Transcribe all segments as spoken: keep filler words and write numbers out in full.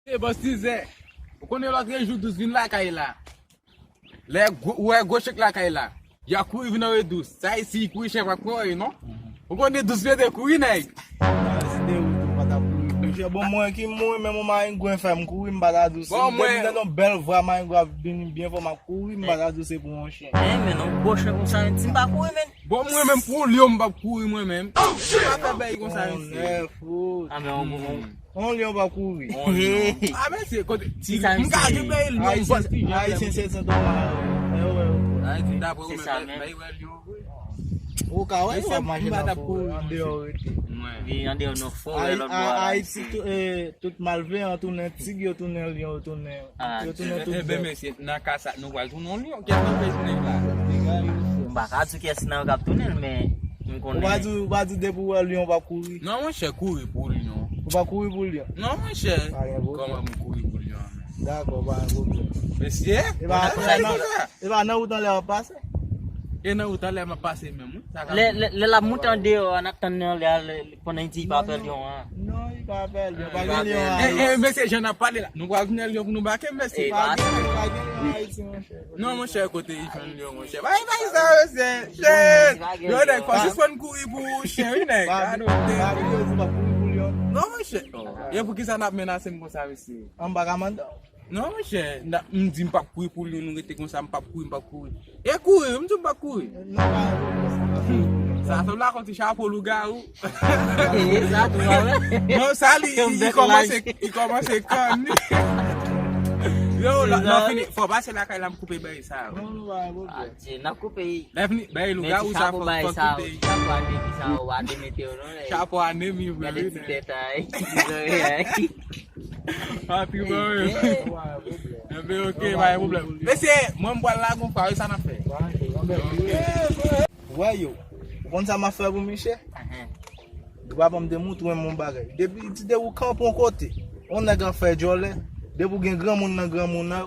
E bòs Tizè, ou konnen lòt jou Dous vin lakay la. Lè gwo- ou wè gwo chèk lakay la, y a kouri vin antre Dous. Sa isi kouri chèk pa kouri non. Ou konnen Dous vin te kouri nèg. Nan site ou tou pa ta kouri. Monchè, bon mwen ki mouri menm ou maringwen fè m kouri m pa ta Dous. Bon mwen. Depi nan yon bèl vwa maringwen ap vini byen fò m ap kouri m pa ta Dous se pou yon chen. Eh men non gwo chen konsa menm si m pa kouri menm. Bon mwen menm pou lyon m p ap kouri mwen menm. M pa fè bay konsa isi. Konè fout. Ah men on bon. On lyon pa kouri. On lyon. Ah men se kote ti m ka gen bay lyon. Ayisyen se sentoma. Ayisyen dapre ou menm bay wè lyon. Ou ka wè yo ap mache nan fò an deyò rete. Wi an deyò nan fò wè lòt bò a la isi. Tout malveyan tounen tig yo tounen lyon yo tounen. Yo tounen tout bèt. Ebyen mesye nan ka sa nou pral tounen yon lyon. Kiyès nan pèj nèg la? M pa ka di kiyès nan yo k ap tounen l men m konnen. Ou pa di depi w wè lyon w p ap kouri? Non monchè kouri pou lyon. Ou p ap kouri pou lyon? Non monchè. Kòman m kouri pou lyon? Dakò pa gen pwoblèm. Mesye. E pa nan wout anlè w ap pase? E nan wout anlè m ap pase menm wi. Lè lè l ap moute andeyò a n ap tann li anlè a pandan l di l pa pè lyon an. Non li pa pè lyon pa gen lyon. E mesye jan n ap pale la nou pral tounen lyon pou nou bake mesye. Pa gen pa gen lyon Ayiti monchè. Non monchè kote li jwenn lyon monchè. Bay bay sa mesye. Shit. Yo nèg fò sispann kouri pou chen wi nèg. Pa vle yo di pa kouri pou lyon. Non monchè. E poukisa n ap menase m konsa mesye? An m pa ka mande w. Non monchè, m di m p ap kouri pou li, nou rete konsa, m p ap kouri, m p ap kouri. E kouri, m di w m p ap kouri. Sa sanble ak yon ti chapo lougawou. Non sa li, li kòmanse, li kòmanse kann li. Yo, nan fini, fò pase lakay la m koupe bay sa yo. N ap koupe. Lè fini, bay lougawou sa fò koupe. Chapo anemi vre wi. Antre ban yo. Enben ok pa gen pwoblèm. Mesye, mwen m pral lage yon fwa wi sa n ap fè. Wè yo. Ou konn sa m ap fè pou misye? Dwa pa m te moutre w yon bagay. Depi ti de ou kanpe yon kote, yon nèg ap fè djòlè, depi w gen granmoun nan granmoun nan,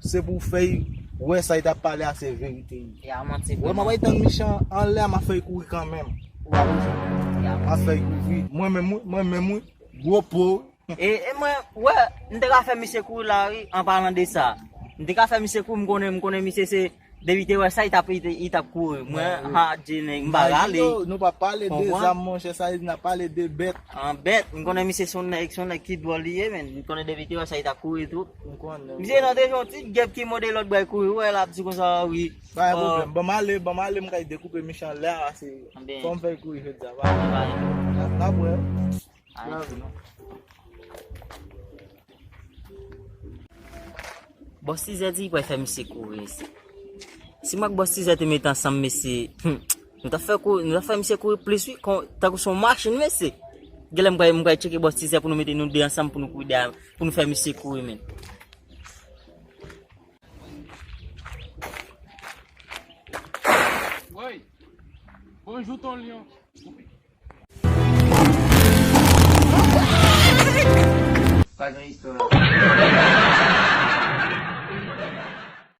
se pou w fè y wè sa y t ap pale a se verite li. Wè m ap tann misye anlè a m ap fè y kouri kanmenm. Ou pa bezwen. M ap fè y kouri. Mwen menm wi, mwen menm wi. Gwo po. E mwen, wè, m te ka fè misye kouri la wi, an palan de sa. M te ka fè misye kouri, m konnen, m konnen misye se, depi te wè sa, li t ap, li t ap kouri. Mwen, ha, Dye nèg, m pa rale. Nou pa pale de zam, monchè, sa vle di n ap pale de bèt. An bèt, m konnen misye se yon nèg, se yon nèg ki dwòl li ye, men. M konnen depi te wè sa, li t ap kouri tou. Misye nan te fè yon ti gèp ki mòde lòt bra l kouri, wè, l ap di konsa, wi. Pa gen pwoblèm, ban m ale, ban m ale, m kay dekoupe misye anlè a, se, fò m fè l kouri jodi a, pa gen pwoblèm. N ap wè. Bòs Tizè di li pral fè misye kouri mesye. Si mwen ak Bòs Tizè te mete ansanm mesye, hmm, nou t ap fè kouri, nou t ap fè misye kouri plis wi, kon, tankou se yon machin mesye. Genlè m pral, m pral tcheke Bòs Tizè pou nou mete nou de ansanm pou nou kouri dèyè, pou nou fè misye kouri menm. Woy, bonjou ton lyon. Pa gen istwa.